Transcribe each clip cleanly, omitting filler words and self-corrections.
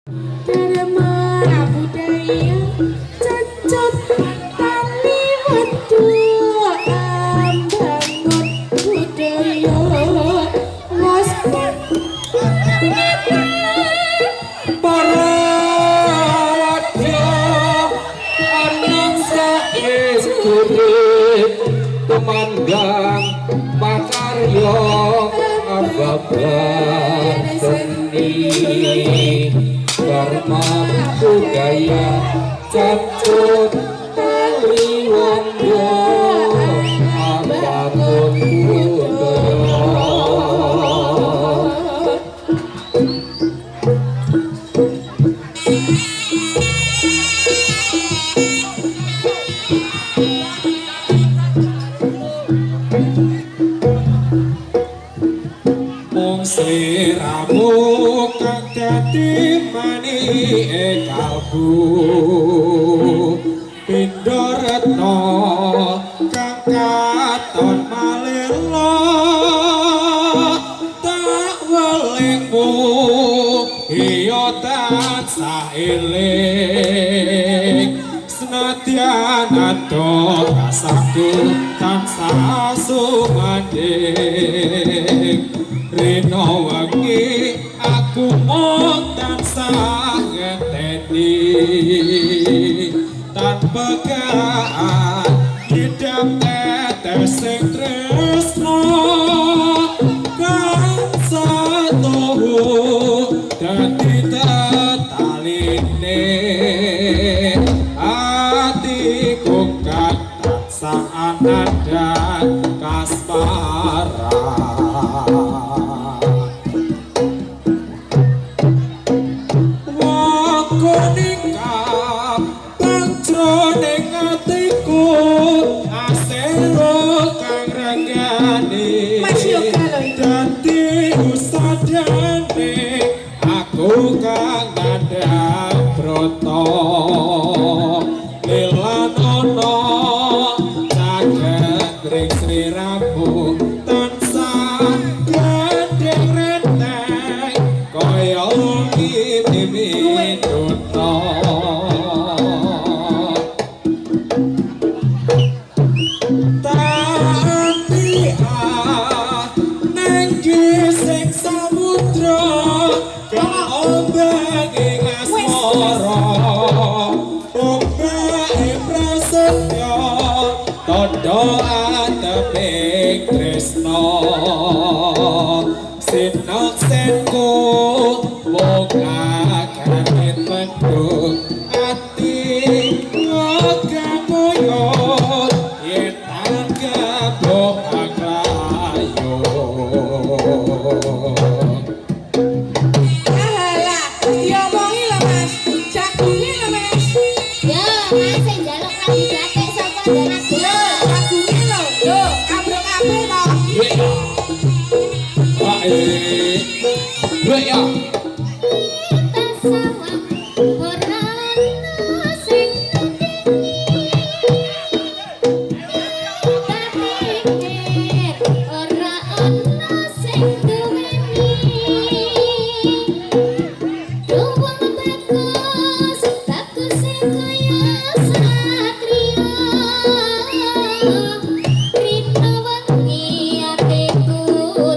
Dharma budaya cacut tali wedu ambangun budaya was. Para wadya anang sae tumandang makarya ababar seni dharma budaya cacut tali wanda ambangun budaya. Mung sliramu kang dadi manike kalbu pindha retna kang katon malela tak welingmu iya tansah eling senadyan adoh rasaku tansah sumandhing. Rina wengi aku mung tansah ngenteni tanpa pegaan nyidam tetes sing tresno kang satuhu dadi tetaline atiku kang tansah anandhang kasmaran. Wong kuning kapang jroning atiku aselo kang renggani Mas Yoga lho iki. Dadi usadane aku kang ngandhap brata lelanono caket ring sliramu tansah gandeng renteng kaya mimpi-mimpi. Tanti ah neng gising samudra kang ombak ing asmara ombake prasetya tandha ateping tresna sinaksenku mung akan mendung ati ngamuyo yen tanggap anglayo. Alah, diomongi lho Mas. Jagunge lho Mas. Yo, Mas sing njaluk klambi batik sapa njaluk? Lho, jagunge lho. Lho, ambruk kabeh to. Ya. Eh. Ya. Sawang ora ana sing nandingi. Kapikir ora ana sing duweni. Wong bagus, bagus kaya satriya. Rina wengi atiku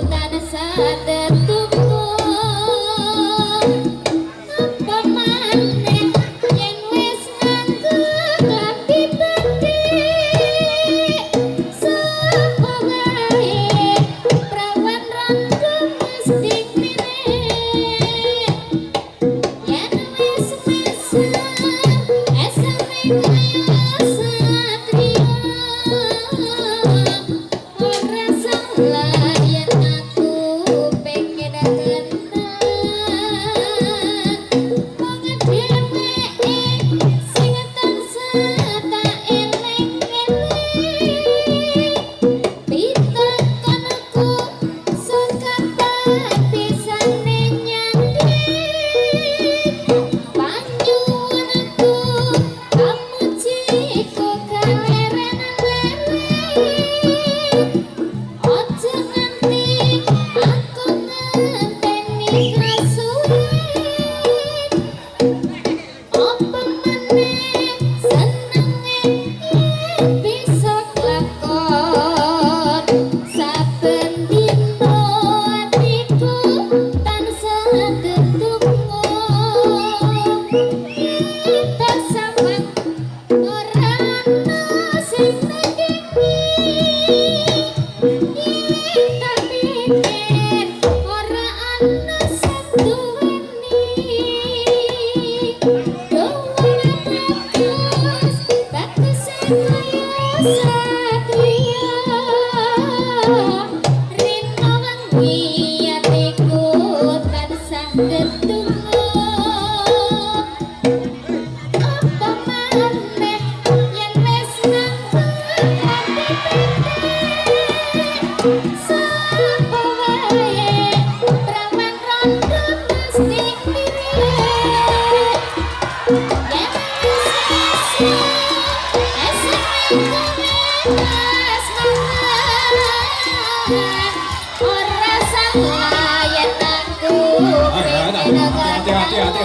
tansah tetunggu. Ora.